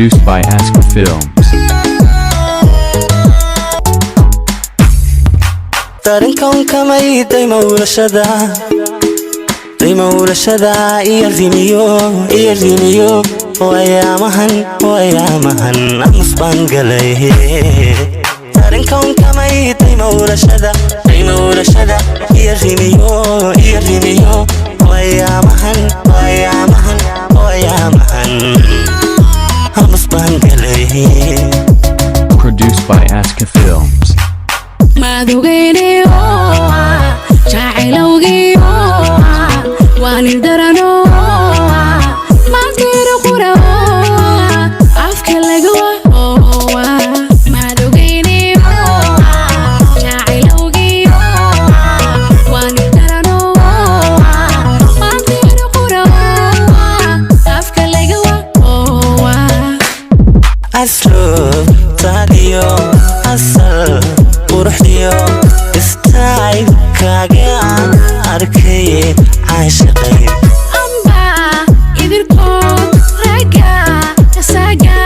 Produced by Ask Films. Dareenkan kamay daymawlashada, daymawlashada iyo rimiyo, iyo rimiyo. Wayaamahan, wayaamahan amus baan galay. Dareenkan kamay daymawlashada, daymawlashada iyo rimiyo, iyo rimiyo. Wayaamahan, wayaamahan, wayaamahan amus baan galay. Produced by Aska Films. Madugeyniyo jacaylowgiyo waanildarano maantiro qura afka laga. Madugeyniyo jacaylowgiyo waanildarano maantiro qura afka laga. Asluubtaadiyo asal quruxdiyo istaylkaaga arkay caashiqay. Amba idirkood ragga isaga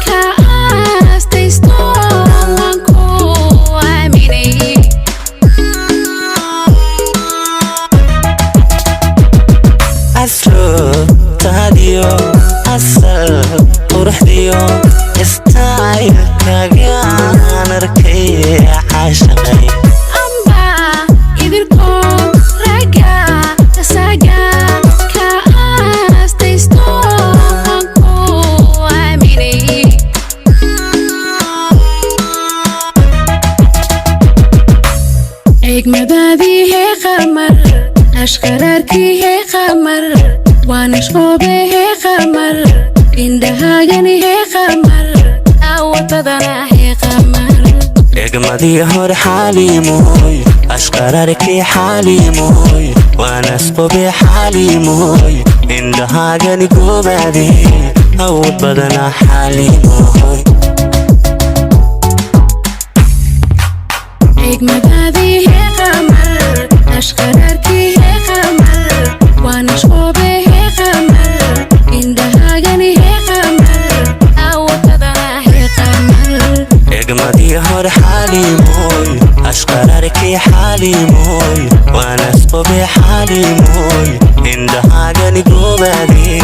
ka aastaysto waan ku aaminay. Asluubtaadiyo asal quruxdiyo istaylkaagaan arkay caashiqay. Amba idirkood ragga isaga ka aastaysto waan ku aaminay. Eegmadaadii qamar, ashqaraarkii qamar, waan ishqoobee qamar, indhahaagani qamar, awadadana qamar. Egmadii hore xaaliimooy, ashqararkii xaaliimooy, waanasqobe xaaliimooy, indhahaagani goobaadey, awood badanaa xaaliimooy. Eegmadaadii qamar, ashqaraarkii qamar, waan ishqoobee qamar, indhahaagani qamar, awadadana qamar. Egmadii hore xaaliimooy, ashqararkii xaaliimooy, waanasqobe xaaliimooy, indhahaagani goobaadey,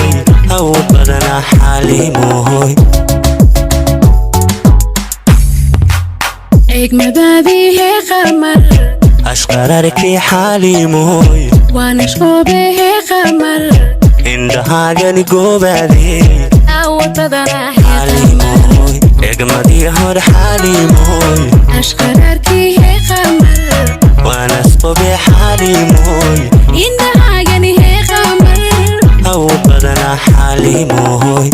awood badanaa xaaliimooy. Eegmadaadii qamar, ashqararkii xaaliimooy, waan ishqoobee qamar, indhahaagani goobaadey, awadadana qamar. Xaaliimooy, egmadii hore xaaliimooy, ashqaraarkii qamar, waanasqobe xaaliimooy, indhahaagani qamar, awood badanaa xaaliimooy.